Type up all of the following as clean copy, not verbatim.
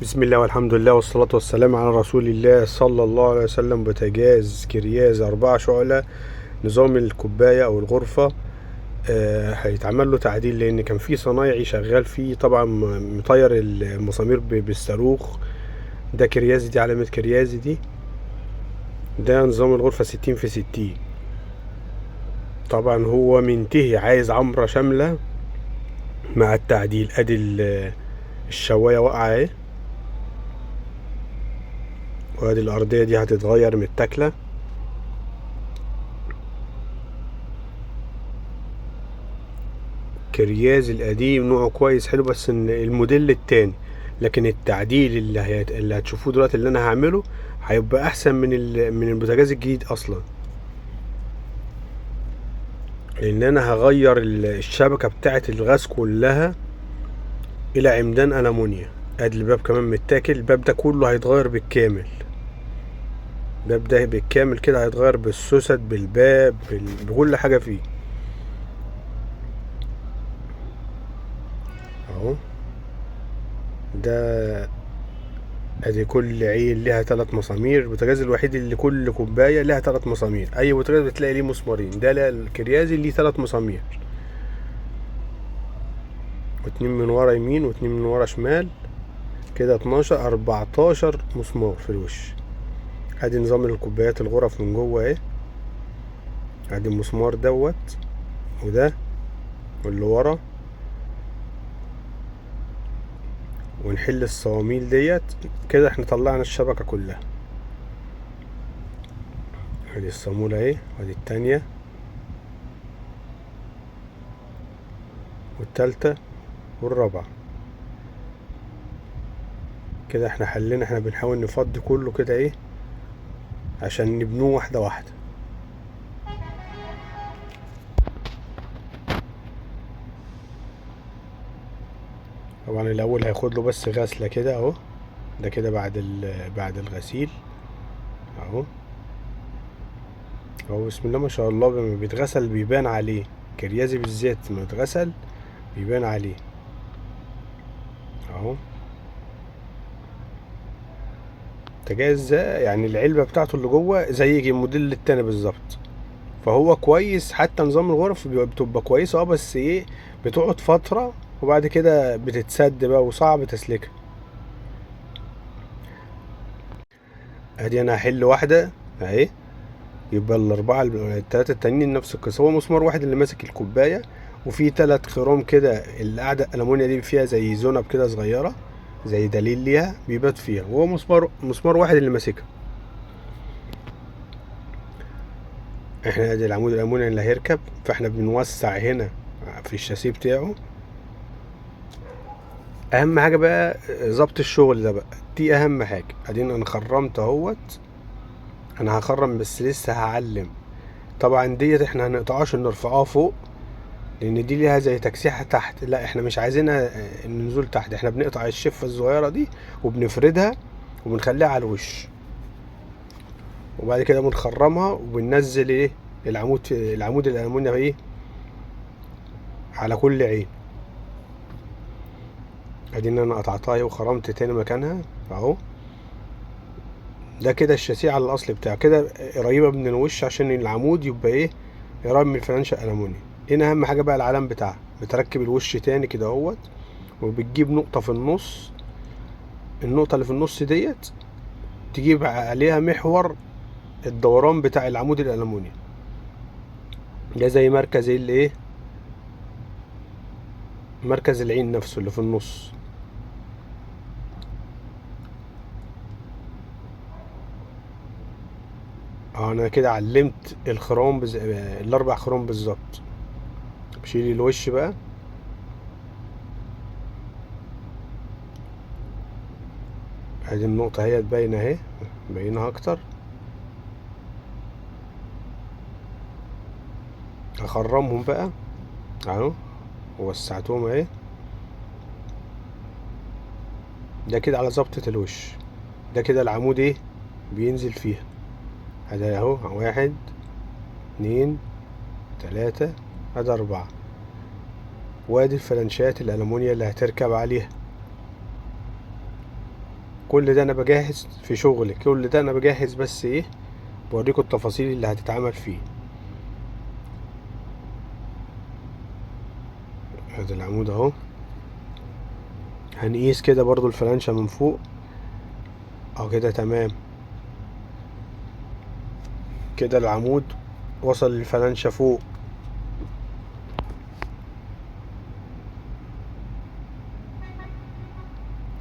بسم الله والحمد لله والصلاة والسلام على رسول الله صلى الله عليه وسلم. بوتاجاز كرياز 4 شعلة، نظام الكوباية أو الغرفة. هيتعمل له تعديل لأن كان في صنايعي شغال فيه، طبعا مطير المسامير بالصاروخ. ده كريازي، دي علامة كريازي دي. ده نظام الغرفة 60 في 60. طبعا هو منتهي، عايز عمرة شاملة مع التعديل. ادي الشواية واقعة اهي، وادي الأرضية دي هتتغير من التكلة. كرياز القديم نوعه كويس حلو، بس ان الموديل التاني، لكن التعديل اللي هتشوفوه دلوقتي اللي انا هعمله هيبقى احسن من البوتاجاز الجديد اصلا، لان انا هغير الشبكة بتاعة الغاز كلها الى عمدان ألمونيا. ادي الباب كمان متاكل، الباب ده كله هيتغير بالكامل، الباب ده بالكامل كده هيتغير بالسوست بالباب بكل حاجة فيه اهو. ده ادي كل عين ليها 3 مسامير. البوتاجاز الوحيد اللي كل كوباية ليها 3 مسامير، اي بوتاجاز بتلاقي ليه مسمارين، ده لا الكريازي ليه 3 مسامير، واتنين من ورا يمين واتنين من ورا شمال، كده 12 14 مسمار في الوش. ادي نظام الكوبايات الغرف من جوه اهي، ادي المسمار دوت وده واللي ورا، ونحل الصواميل ديت كده. احنا طلعنا الشبكة كلها. ادي الصامولة اهي، وادي التانية والتالتة والرابعة. كده احنا حلينا، احنا بنحاول نفضي كله كده ايه عشان نبنوه واحدة واحدة. طبعا الاول هياخد له بس غسلة كده اهو، ده كده بعد الغسيل اهو. اهو بسم الله ما شاء الله، لما بيتغسل بيبان عليه، كريازي بالذات لما يتغسل بيبان عليه اهو. بوتاجاز ده العلبة بتاعته اللي جوه زي الموديل التاني بالظبط، فهو كويس. حتى نظام الغرف بتبقى كويسة، بس بتقعد فترة وبعد كده بتتسد بقى وصعب تسليكها. ادي انا هحل واحدة اهي، يبقى الاربعة التلاتة التانيين نفس القصة. هو مسمار واحد اللي ماسك الكوباية، وفي 3 خروم كده. القعدة الألمونيا دي فيها زي زونب كده صغيرة زي دليل ليها بيبات فيها، وهو مسمار واحد اللي ماسكها. احنا ادي العمود الألمونيا اللي هيركب، فاحنا بنوسع هنا في الشاسيه بتاعه. اهم حاجة بقى ظبط الشغل ده بقى، دي اهم حاجة. ادينا انا خرمت اهوت، انا هخرم بس لسه هعلم. طبعا ديت احنا هنقطعها عشان نرفعها فوق، لان دي ليها زي تكسيحة تحت، لا احنا مش عايزينها النزول تحت، احنا بنقطع الشفة الصغيرة دي وبنفردها وبنخليها على الوش، وبعد كده بنخرمها وبننزل العمود الألمونيا على كل عين. ادي ان انا قطعتها وخرمت تاني مكانها اهو. ده كده الشاسيه على الاصل بتاعه كده، قريبه من الوش عشان العمود يبقى قريب من الفلانشة الالمونيا. هنا اهم حاجه بقى العلم بتاعها، بتركب الوش تاني كده اهوت، وبتجيب نقطه في النص. النقطه اللي في النص ديت تجيب عليها محور الدوران بتاع العمود الالمونيا ده، زي مركز الايه، مركز العين نفسه اللي في النص. انا كده علمت الخرام الاربع خرام بالظبط. بشيل الوش بقى، ادي النقطة اهي باينة اهي، باينها اكتر. هخرمهم بقى اهو، ووسعتهم اهي. ده كده على ظبطة الوش. ده كده العمود بينزل فيها. ادي اهو 1 2 3، ادي 4. وادي الفلانشات الألمونيا اللي هتركب عليها. كل ده انا بجهز في شغلي، كل ده انا بجهز بس ايه، بوريكم التفاصيل اللي هتتعمل فيه. ادي العمود اهو. هنقيس كده برضو الفلانشة من فوق اهو كده تمام. كده العمود وصل للفلانشة فوق.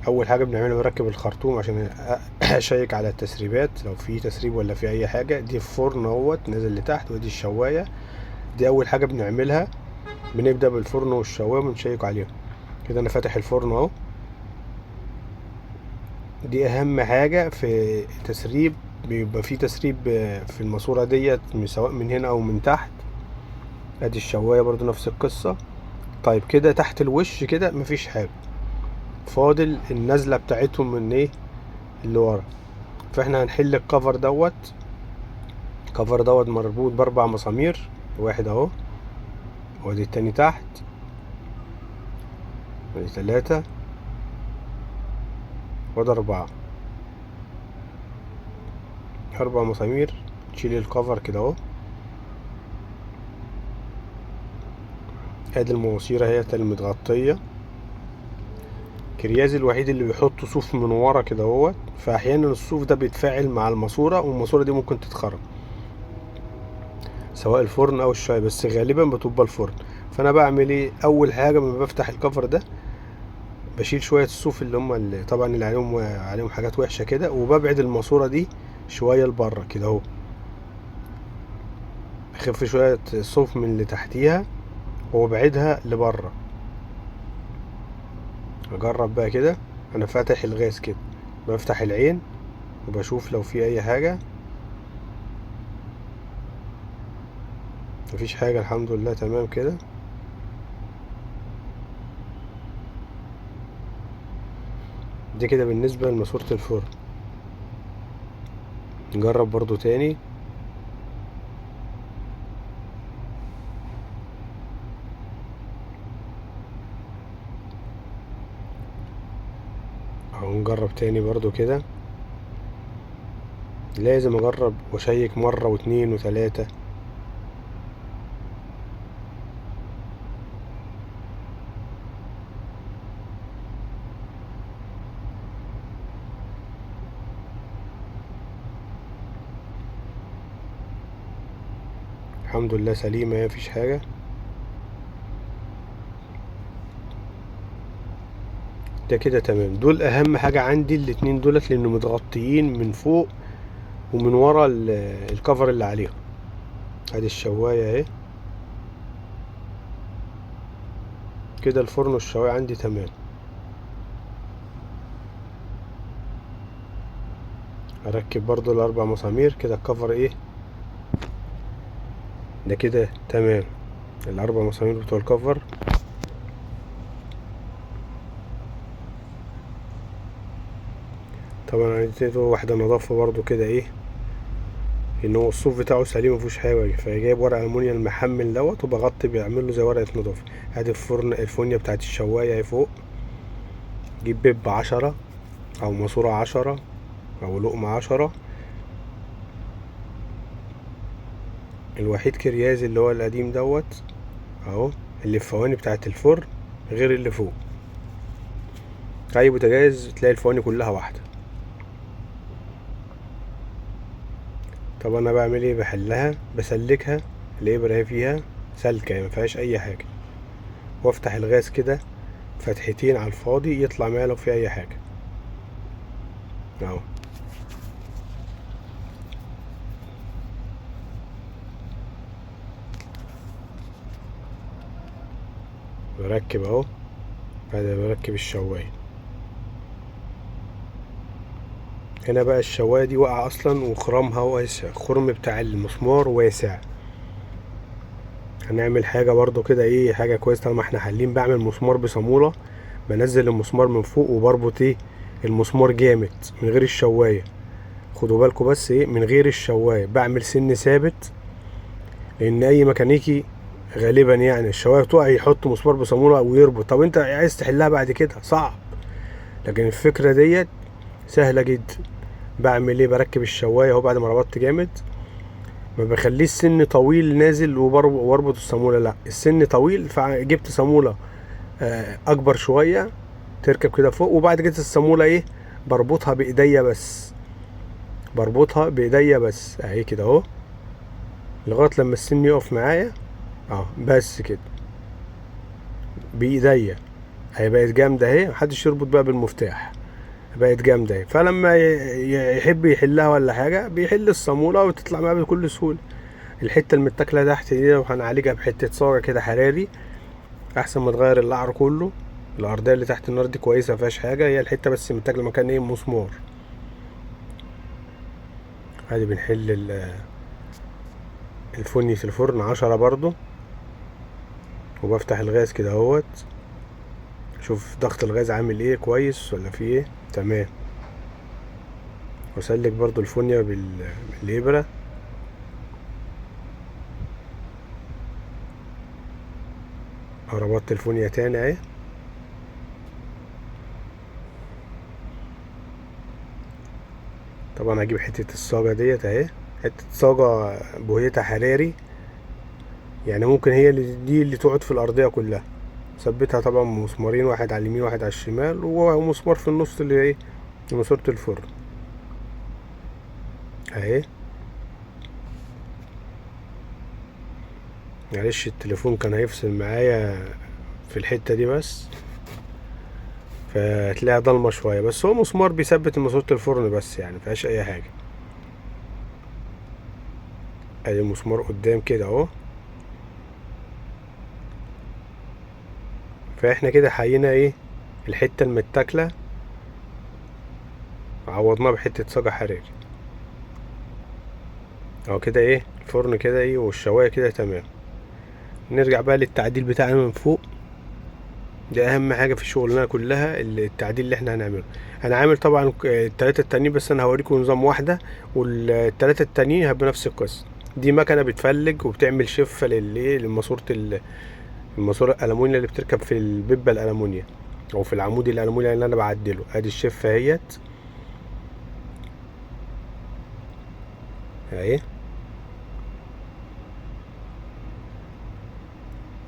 اول حاجة بنعملها بنركب الخرطوم عشان اشيك على التسريبات لو في تسريب ولا في اي حاجة. دي الفرن اهوت نازل لتحت، ودي الشوايه. دي اول حاجة بنعملها، بنبدا بالفرن والشوايه ونشيك عليهم كده. انا فاتح الفرن اهو. دي اهم حاجة في تسريب، بيبقى في تسريب في الماسورة ديت سواء من هنا او من تحت. ادي الشوايه برضو نفس القصة. طيب كده تحت الوش كده مفيش حاجة، فاضل النزله بتاعتهم من ايه اللي ورا. فاحنا هنحل الكفر دوت. الكفر دوت مربوط باربع مسامير، واحد اهو، وادي التاني تحت، وادي تلاتة، وادي اربعة. اربع مسامير. تشيل الكفر كده اهو. ادي المواسير اهي المتغطية. كرياز الوحيد اللي بيحط صوف من ورا كده اهوت، فاحيانا الصوف ده بيتفاعل مع الماسورة، والماسوره دي ممكن تتخرم سواء الفرن او الشاي، بس غالبا بتبقى الفرن. فانا بعمل ايه؟ اول حاجة لما بفتح الكفر ده بشيل شوية الصوف اللي هم اللي طبعا اللي عليهم حاجات وحشة كده، وببعد الماسورة دي شوية لبره كده اهو، بخف شوية الصوف من اللي تحتيها وابعدها لبره. اجرب بقى كده، انا فاتح الغاز كده، بفتح العين وبشوف لو في اي حاجة. مفيش حاجة الحمد لله، تمام كده. دي كده بالنسبة لماسورة الفرن. نجرب برضو تاني. اهو نجرب تاني برضو كده. لازم اجرب واشيك مرة واتنين وتلاتة. الحمد لله سليمة، مفيش حاجة. ده كده تمام. دول اهم حاجة عندي الاتنين دولت، لانه متغطيين من فوق ومن ورا الكفر اللي عليهم. ادي الشواية اهي كده. الفرن والشواية عندي تمام. اركب برضو الاربع مسامير كده. الكفر ايه ده كده تمام. الاربع مسامير بتوع الكفر. طبعا انا اديته واحدة نظافة برضو كده ايه، ان هو الصوف بتاعه سليم مفيهوش حاجة، فجايب ورق المونيا المحمل دوت وبغطي، بيعمل له زي ورقة نظافة. ادي الفرن، الفونيا بتاعت الشوايه اهي فوق. جيب بيب 10 او ماسوره 10 او لقمة 10. الوحيد كرياز اللي هو القديم دوت اهو، اللي في الفواني بتاعت الفرن غير اللي فوق. اي بوتاجاز تلاقي الفواني كلها واحدة. طب انا بعمل ايه؟ بحلها، بسلكها، الابره اهي فيها سلكه ما فيهاش اي حاجة، وافتح الغاز كده فتحتين على الفاضي يطلع معايا لو في اي حاجة اهو. بركب اهو، بعد ما بركب الشوايه هنا بقى. الشوايه دي واقعه اصلا وخرامها واسع، الخرم بتاع المسمار واسع. هنعمل حاجة برضو كده ايه، حاجة كويسة طالما احنا حالين. بعمل مسمار بصاموله، بنزل المسمار من فوق وبربط ايه المسمار جامد من غير الشوايه. خدوا بالكم بس ايه، من غير الشوايه. بعمل سن ثابت، لان اي ميكانيكي غالبا يعني الشوايه بتقع يحط مسمار بصاموله ويربط. طب انت عايز تحلها بعد كده صعب، لكن الفكرة ديت سهلة جدا. بعمل ايه؟ بركب الشوايه اهو بعد ما ربطت جامد، ما بخليش السن طويل نازل واربط الصاموله، لا السن طويل، فجبت صاموله اكبر شوية تركب كده فوق، وبعد كده الصاموله ايه بربطها بايديا بس، بربطها بايديا بس اهي كده اهو، لغاية لما السن يقف معايا اهو، بس كده بايديا. هي بقت جامدة اهي، محدش يربط بقى بالمفتاح، بقت جامدة اهي. فلما يحب يحلها ولا حاجة بيحل الصاموله وتطلع معاه بكل سهولة. الحتة المتاكله تحت دي لو هنعالجها بحته صاجه كده حراري احسن ما تغير القعر كله. الارضية اللي تحت النار دي كويسة مفيهاش حاجة، هي الحتة بس متاكله مكان ايه مسمار. ادي بنحل الفني في الفرن 10 برضو، وبفتح الغاز كده اهوت، شوف ضغط الغاز عامل ايه، كويس ولا في ايه، تمام. واسلك برضو الفونيا بالابره. ربطت الفونيا تاني اهي. طبعا هجيب حتة الصاجة ديت اهي، حتة صاجة بوهيتها حراري، يعني ممكن هي اللي دي اللي تقعد في الأرضية كلها. ثبتها طبعا بمسمارين، واحد على اليمين واحد على الشمال، ومسمار في النص اللي ايه ماسورة الفرن اهي. معلش التليفون كان هيفصل معايا في الحتة دي بس، فتلاقيها ضلمة شوية، بس هو مسمار بيثبت ماسورة الفرن بس، يعني مفيهاش أي حاجة. ادي المسمار قدام كده اهو. فاحنا كده حيينا ايه الحتة المتاكلة، عوضناها بحتة صاجة حراري اهو كده. ايه الفرن كده ايه والشواية كده تمام. نرجع بقى للتعديل بتاعنا من فوق، ده اهم حاجة في شغلنا كلها، التعديل اللي احنا هنعمله. انا عامل طبعا التلاتة التانيين، بس انا هوريكم نظام واحدة، والتلاتة التانيين هيبقوا نفس القصة. دي مكنة بتفلج وبتعمل شفة للايه، لماسورة الماسورة الألمونيا اللي بتركب في الببة الألمونيا أو في العمود الألمونيا اللي أنا بعدله. أدي الشفة اهيت أهي،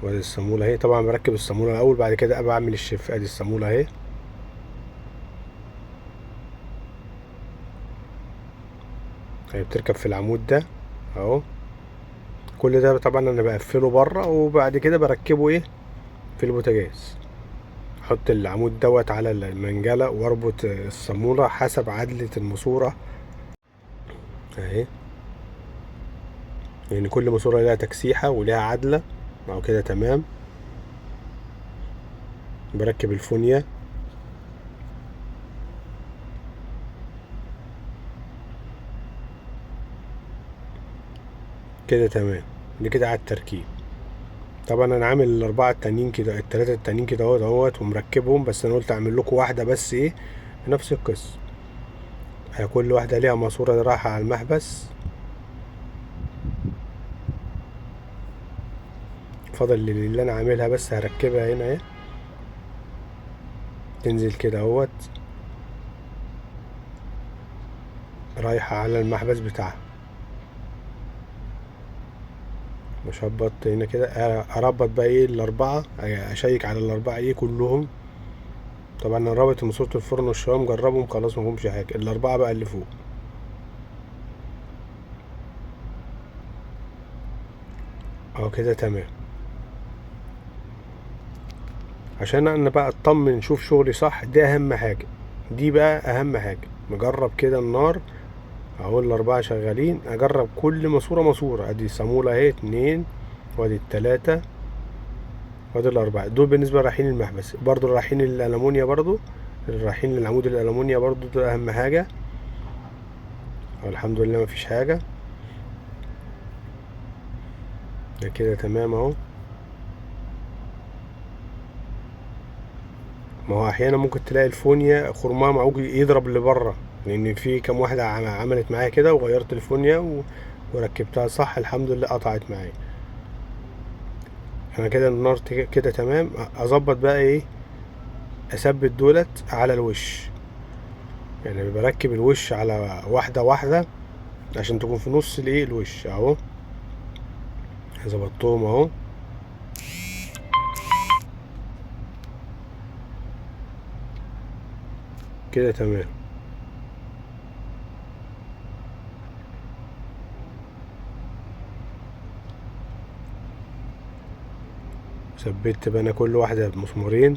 وادي الصامولة اهي. طبعا بركب الصامولة الأول، بعد كده أبقى أعمل الشفة. أدي الصامولة اهي، هي بتركب في العمود ده أهو. كل ده طبعا أنا بقفله بره، وبعد كده بركبه إيه في البوتاجاز. احط العمود دوت على المنجلة واربط الصامولة حسب عدلة الماسورة اهي، يعني كل ماسورة ليها تكسيحة وليها عدلة اهو كده تمام. بركب الفونيا كده تمام، دي كده على التركيب. طبعا انا عامل الاربعة التانيين كده، التلاتة التانيين كده اهوت اهوت ومركبهم، بس انا قلت اعمل لكم واحدة بس ايه نفس القصة. هي كل واحدة ليها ماسوره رايحة على المحبس. فاضل اللي انا عاملها بس هركبها هنا اهي، تنزل كده اهوت رايحة على المحبس بتاعها. بشبط هنا كده، اربط بقى ايه الاربعة، اشيك على الاربعة ايه كلهم. طبعا انا رابط ماسوره الفرن والشوايه مجربهم خلاص ما فيهمش حاجة. الاربعة بقى اللي فوق اهو كده تمام. عشان انا بقى اطمن نشوف شغلي صح، دي اهم حاجة، دي بقى اهم حاجة. مجرب كده النار اهو، الاربعة شغالين، اجرب كل ماسوره ماسوره. ادي الصاموله اهي 2، وادي 3، وادي 4. دول بالنسبة رايحين المحبس، برضو رايحين الالومنيا، برضو رايحين للعمود الالومنيا، برضو ده اهم حاجة. الحمد لله مفيش حاجة، ده كده تمام اهو. ما هو احيانا ممكن تلاقي الفونيا خرمها معوج يضرب لبره، لان في كام واحدة عملت معايا كده وغيرت الفونيا وركبتها صح الحمد لله قطعت معايا. انا كده النار كده تمام. اظبط بقى ايه، اثبت دولت على الوش. يعني بركب الوش على واحدة واحدة عشان تكون في نص الايه الوش اهو. ظبطتهم اهو. كده تمام. ثبت بقى انا كل واحدة بمسمارين،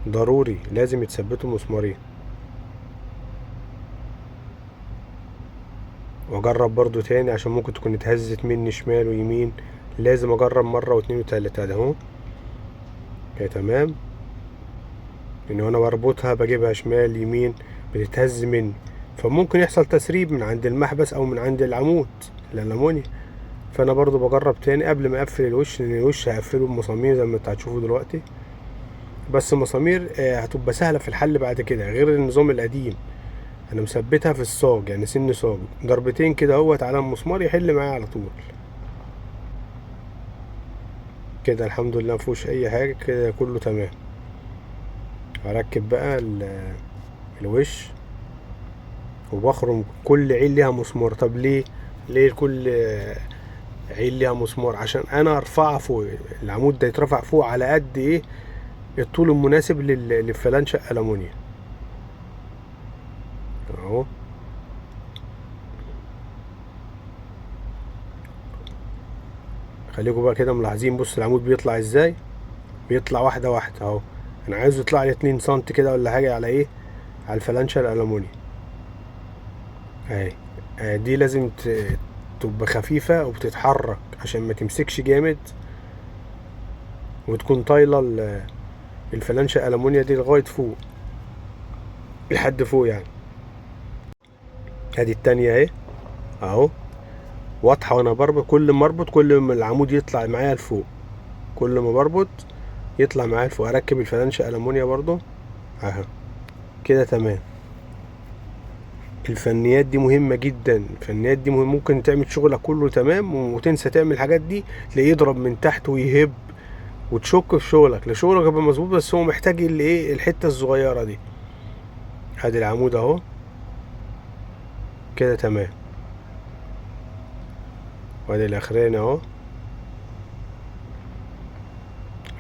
ضروري لازم يتثبتوا مسمارين. واجرب برضو تاني عشان ممكن تكون اتهزت مني شمال ويمين، لازم اجرب مرة واتنين وتلاتة. اهو كده تمام. لان وانا بربطها بجيبها شمال يمين بتتهز مني، فممكن يحصل تسريب من عند المحبس او من عند العمود الالومنيوم. فانا برضو بجرب تاني قبل ما اقفل الوش، لان الوش هقفله بمسامير زي ما انتوا هتشوفوا دلوقتي. بس المسامير هتبقى سهلة في الحل بعد كده، غير النظام القديم انا مثبتها في الصاج، يعني سن صاج ضربتين كده اهوت على المسمار يحل معايا على طول كده. الحمد لله مفيهوش اي حاجة، كده كله تمام. هركب بقى الوش، وبخرم كل عين ليها مسمار. طب ليه؟ ليه كل عين ليها مسمار؟ عشان انا ارفعها فوق، العمود ده يترفع فوق على قد ايه الطول المناسب للفلانشة الالومنيوم اهو. خليكم بقى كده ملاحظين، بص العمود بيطلع ازاي، بيطلع واحدة واحدة اهو. انا عايزه يطلع لي 2 سم كده ولا حاجة على ايه، على الفلانشة الالومنيوم اهي. دي لازم تبقى خفيفة وبتتحرك عشان ما تمسكش جامد، وتكون طايلة الفلانشة الالومنيا دي لغاية فوق، لحد فوق يعني. ادي التانية اهي اهو، واضحة. وانا بربط كل ما اربط كل ما العمود يطلع معايا لفوق، كل ما بربط يطلع معايا لفوق. اركب الفلانشة الالومنيا برضو اهو كده تمام. الفنيات دي مهمة جدا، الفنيات دي مهمة. ممكن تعمل شغلك كله تمام وتنسى تعمل الحاجات دي، تلاقيه يضرب من تحت ويهب وتشك في شغلك. لا شغلك يبقى مظبوط، بس هو محتاج اللي ايه، الحتة الصغيرة دي. ادي العمود اهو كده تمام، وادي الاخراني اهو.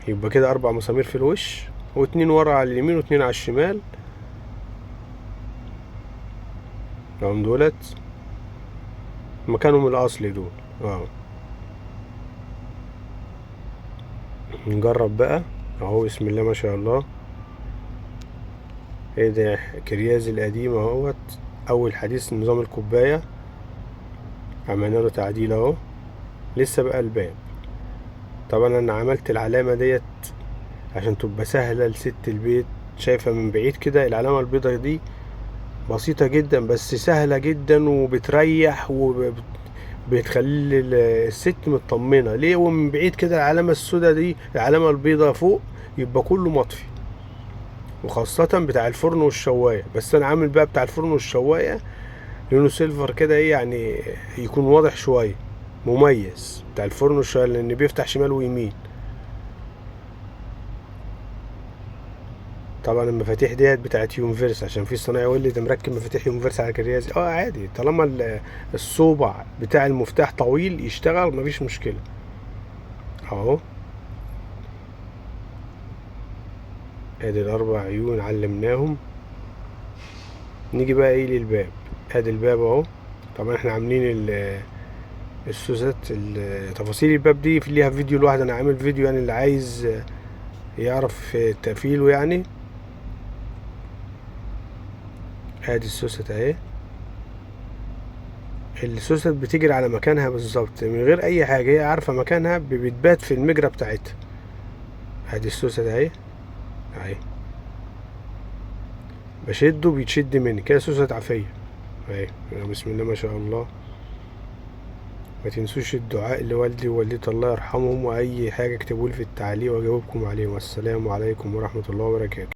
يبقى كده 4 مسامير في الوش، واتنين ورا على اليمين واتنين على الشمال. هم دولت مكانهم الاصلي دول اهو. نجرب بقى اهو، بسم الله ما شاء الله. ايه ده، كرياز القديم اهوت، اول حديث نظام الكوباية، عملنا له تعديل اهو. لسه بقى الباب، طبعا انا عملت العلامة ديت عشان تبقى سهلة لست البيت، شايفة من بعيد كده العلامة البيضة دي بسيطة جدا بس سهلة جدا، وبتريح وبتخلي الست مطمنة. ليه؟ ومن بعيد كده العلامة السوداء دي، العلامة البيضة فوق، يبقى كله مطفي، وخاصة بتاع الفرن والشواية. بس انا عامل بقى بتاع الفرن والشواية لونه سيلفر كده، ايه يعني يكون واضح شوية، مميز بتاع الفرن والشواية، لان بيفتح شمال ويمين. طبعا المفاتيح ديت بتاعت يونيفرس، عشان في صنايعي يقول لي ده مركب مفاتيح يونيفرس على كريازي. عادي، طالما الصوبع بتاع المفتاح طويل يشتغل مفيش مشكلة. اهو ادي الاربع عيون علمناهم. نيجي بقى ايه للباب. ادي الباب اهو. طبعا احنا عاملين السوزات، تفاصيل الباب دي في ليها فيديو لوحده، انا عامل فيديو يعني اللي عايز يعرف تقفيله يعني. ادي السوست اهي، السوست بتجري على مكانها بالظبط من غير اي حاجة، هي عارفه مكانها، بتبات في المجرى بتاعتها. ادي السوست اهي اهي، بشده بيتشد مني كده، سوست عافية اهي، بسم الله ما شاء الله. ما تنسوش الدعاء لوالدي ووالدتي الله يرحمهم، واي حاجة اكتبولي في التعليق واجاوبكم عليهم. والسلام عليكم ورحمة الله وبركاته.